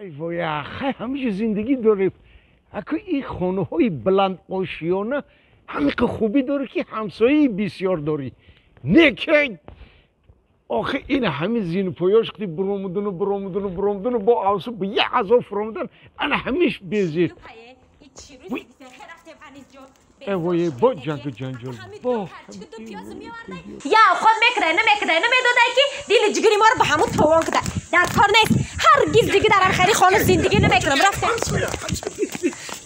Ай вой, хай ҳамеша зиндагӣ дорем. Аку ин хонаҳои баландошиёна ҳамиқа хубӣ дорӣ ки ҳамсояи бисёр дорӣ. Не ки охи ин ҳами зинпоёш қти буромудану буромудану буромудану бо авсу бо як азоб фуромудан ана ҳамиш безир. Вой, бо ҷангу ҷанҷол бо я худ мекунай, намекунай, намедодай ки дили ҷигири моро ба ҳамун товон куда. Дар кор нест, ҳаргиз дига дар архари хона зиндагӣ намекунам. Рафтем.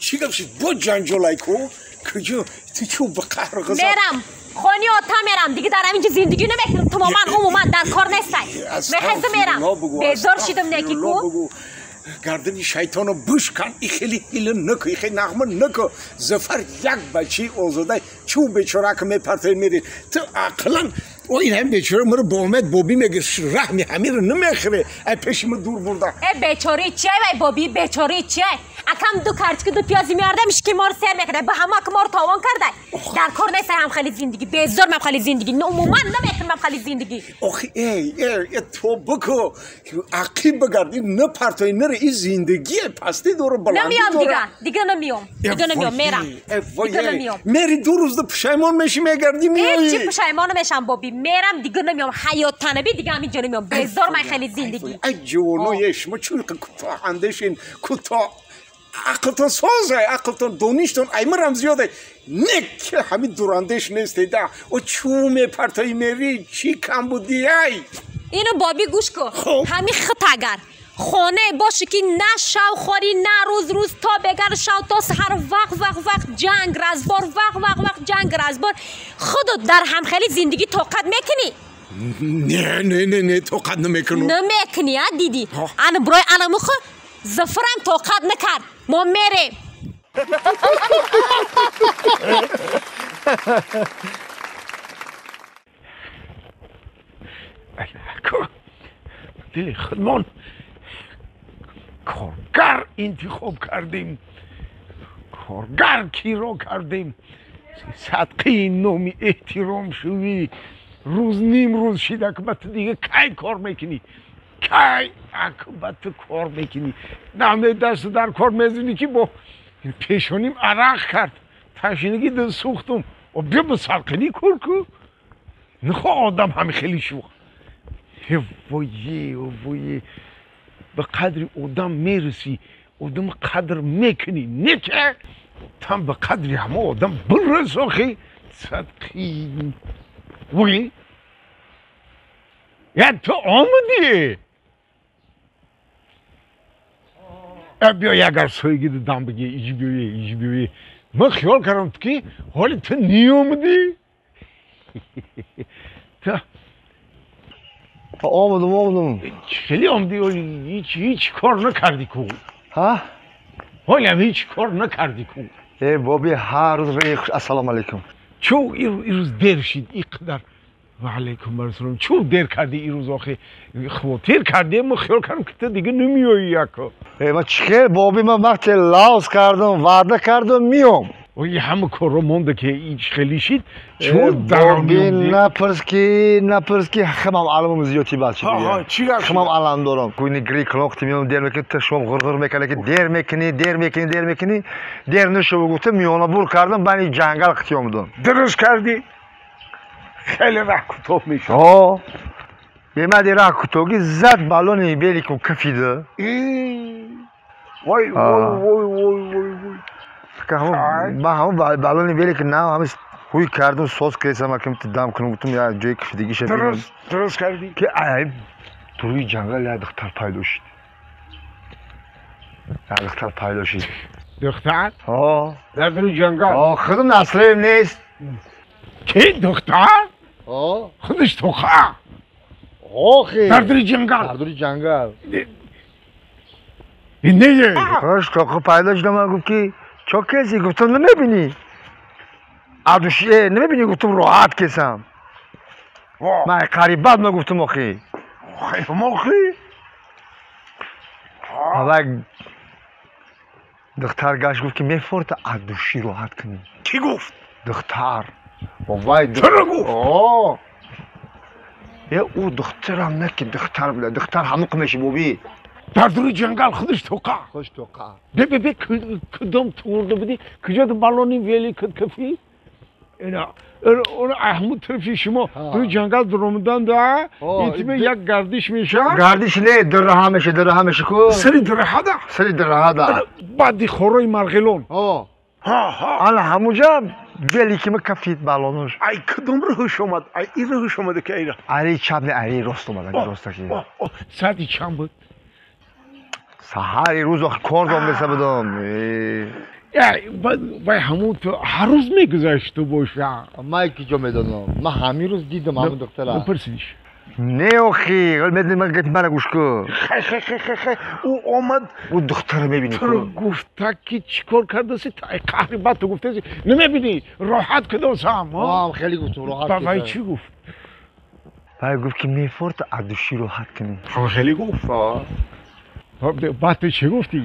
Чӣ гап шуд? Бо ҷанҷолай ку? Куҷо? Ту чӯ ба қаҳру ғазаб? Мерам хони ота, мерам, дига дар ҳаминҷо зиндагӣ намекунам. Тамоман, умуман дар кор нестай. Мехезу мерам, безор шидам. Неки ку гардани шайтоно бишкан, и хеле ҳила наку, и хеле нағма наку. Зафар як бачаи озода, чӯ бечорака мепартои мери. Ту ақлан о ин ҳам бечора маро бо омад бобӣ мегир, раҳми ҳамиро намехӯре, ай пеши ма дур бурда. Э, бечораи чиай вай бобӣ, бечораи чиай? Акам ду карчки ду пиёзи меордам, ишки моро сер мекардай, ба ҳама ак моро товон кардай. Дар кор нест ҳам хеле зиндагӣ, безор мам хеле зиндагӣ, умуман намекунам хеле зиндагӣ. Охи эй эй, то бикӯ, ақиб бигард, ин напартои наре, ин зиндагие пастӣ дора, баландӣ. Намеём дига, дига намеём, дига намеём, мерам, дига намеём. Мери, ду рӯзда пушаймон мешӣ, мегардӣ, меоӣ. Ҳеҷ пушаймон намешам, бобӣ, мерам, дига намеём, ҳаёт танаби, дига ҳаминҷо намеём, безор ман хеле зиндагӣ. Ай ҷавоное, шумо чун кӯтоҳ андешин, кӯтоҳ ақлтон созай, ақлтон, доништон аймарам зиёдай, не ки ҳамин дурандеш нестеда. О чӯ мепартои мери, чӣ камбудиай? Ино бобӣ, гӯш кун, ҳамин хит агар хонае боше ки на шав хорӣ, на рӯз, рӯз то бегар, шав то саҳар, вақт вақт вақт ҷанг разбор, вақт вақт вақт ҷанг разбор, худут дар ҳамхели зиндагӣ тоқат мекунӣ? Не, не, не, не, тоқат намекунам. Намекунӣ, а? Дидӣ, ана бирой анамуху Зафарам тоқат накард, мо мерем. Дили худмон коргар интихоб кардем, коргар киро кардем, садқаи номи эҳтиром шувӣ. Рӯз ним рӯз шида, ба ту дига кай кор мекунӣ? Кай ба ту кор мекунӣ? Наме дасту дар кор мезанӣ ки бо пешоним арақ кард, ташинагӣ дил сӯхтум. Биё ба сарқинӣ кор ку, нихо одам ҳами хеле шух. Вое, вое, ба қадри одам мерасӣ, одам қадр мекунӣ, не ки там ба қадри ҳама одам бирас. Охи садқи вой, я ту омадӣ? Биё, ягар соигида дам бигӣ, иҷ биёе, иҷ биёе. Ман хиёл кардам ки ҳоли ту ниомадӣ. Омадам, омадам. Хеле омадӣ, ҳеҷ ҳеҷ кор накардӣ ку. Ҳа? Ҳолиам ҳеҷ кор накардӣ ку. Э боби, ҳар рӯз хуш, ассалому алайкум. Чӯ ирӯз дер шид ин қадар? Ва алайкум ассалом. Чӯ дер кардӣ ирӯз охи? Хотир кардем, мо хиёл кардем ки ту дига намеоӣ яко. Э, ма чӣ хел боби, ман вақте лавз кардам, ваъда кардам, миём. Ой, ҳама корро монда ки ич хеле шид. Чӯ боби, напурс ки, напурс ки, хамам аламам зиёдти бад шид. Чӣ гап? Хамам алам дорам. Куни гри клон қти миём, дер мекунӣ, ту шом ғурғур мекунӣ ки дер мекунӣ, дер мекунӣ, дер мекунӣ, дер нашуд, гуфтам миёна бур кардам, бани ҷангал қти омадам. Дуруст кардӣ. Хеле раҳ кӯтоҳ мешуд. О, бемади раҳ кӯтоҳӣ зад баллони белику кафида. Вой, вой, вой, вой, вой, вой. Ман ҳамон баллони велик нав ҳамин ҳуй кардум, соз кардам, акам дам кунам, гуфтам я ҷои кафидагиша. Дуруст, дуруст кардӣ. Ки ай туруи ҷангал як духтар пайдо шуд, як духтар пайдо шуд. Духтар? О. Дар дуруи ҷангал? О, худам наслем нест. Ки духтар? О. Худаш тоха. Охи. Дар дуруи ҷангал? Дар дуруи ҷангал. Не. Худаш тоха пайдо шуд, ман гуфт ки чо кеси? Гуфтам намебинӣ? Адуши намебинӣ? Гуфтам роҳат кесам. Ман қарибат ма гуфтам охи. Охи? Авак духтар гашт, гуфт ки мефорта адуши роҳат кунӣ. Кӣ гуфт? Духтар. Вай. Чаро гуфт? О. Е, ӯ духтарам не ки духтар буда, духтар ҳамуқ меши боби. Дар дури ҷангал худаш тоқа. Худаш тоқа. Бе кудом туурда будӣ? Куҷо балони вели кафӣ? Ина он аҳмуд тарафи шумо дури ҷангал дуромадан да итиме як гардиш мешавад. Гардиш не, дираҳа меша, дираҳа меша ку. Сари дираҳада? Сари дираҳада. Баъди хорои Марғилон. Ана ҳамуҷа великима кафид балонуш. Ай кудом роҳуш омад? Ай ин роҳуш омада ки айра? Ари чап не, ари рост омада, ростаки. Соати чанд буд? Саҳари рӯз охи кор дом беса будам. Вай ҳамун ту ҳар рӯз мегузашту боша. Ман ки ҷо медонам. Ман ҳамин рӯз дидам ҳамун духтара. Бипурсидиш. Не охи, медонӣ ман гапи мана гӯш кун. Хай хай хай хай хай, ӯ омад. Ӯ духтара мебинӣ ку. Туро гуфта ки чӣ кор кардаси? Ай қаҳри бад ту гуфтаси. Намебинӣ, роҳат кудосам. Ҳам хеле гуфтум роҳат. Ба вай чӣ гуфт? Вай гуфт ки мефорта аз души роҳат кунӣ. Ҳам хеле гуфт. Баъд ту чӣ гуфтӣ?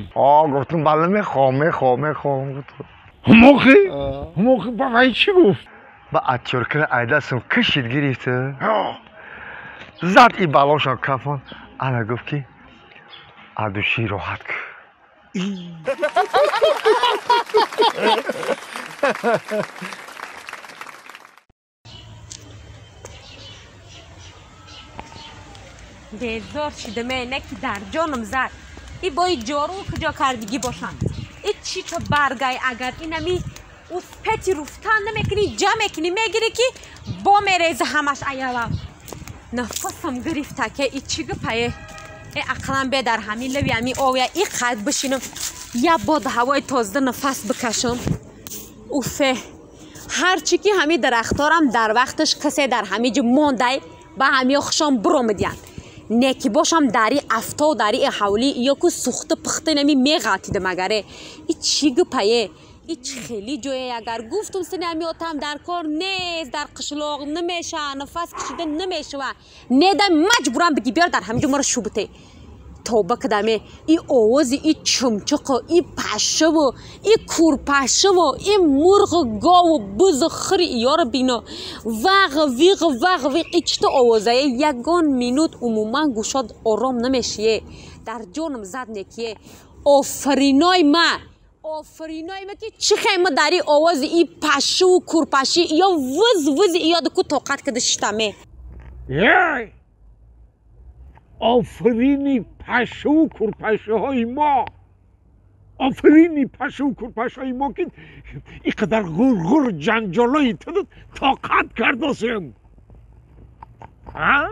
Гуфтум бале мехоҳам, мехоҳам, мехоҳам. Ҳумоқи? Ҳумоқи ба вай чӣ гуфт? Ба атёркара айдасам кашид гирифт. Зад и балоншам кафон. Ана гуфт ки аз души роҳат кун. Безор шидаме, не ки дар ҷоном зад. И бои ҷору куҷо кардигӣ бошанд. И чӣ то баргай агар инами успети руфтан намекунӣ, ҷа мекунӣ, мегирӣ ки бо мереза ҳамаш аяла. Нафасам гирифта ке и чӣ гапае? Э ақлан бе дар ҳамин лави ҳамин овя и қад бишинам, я бод ҳавои тозда нафас бикашам. Уфе, ҳарчи ки ҳамин дарахторам дар вақташ касе дар ҳамин ҷо мондай, ба ҳамиё хушом биромадиянд. Неки бошам дари афто дари ҳавлӣ ё ку сухта пухта нами меғалтидам агаре. И чӣ гапае? И чӣ хели ҷое агар гуфтум сини ҳамиётам дар кор нест, дар қишлоқ намеша, нафас кашида намешава. Неда маҷбурам биги биёр дар ҳамин ҷо маро шубте. Тоба кадаме и овози и чумчуқу и пашаву и курпашаву и мурғу гову бузу хири иёро бино. Вағ виғ вағ виғ и чӣ то овозае ягон минут умуман гӯшод ором намешие. Дар ҷоном зад некие. Офариной ма, офариной ма ки чӣ хема дари овози и пашаву курпаши ё вуз вузи иёду ку тоқат када шитаме. Офарини пашаву курпашаҳои мо, офарини пашаву курпашаҳои мо ки ин қадар ғурғур ҷанҷолои ту тоқат кардосем. А?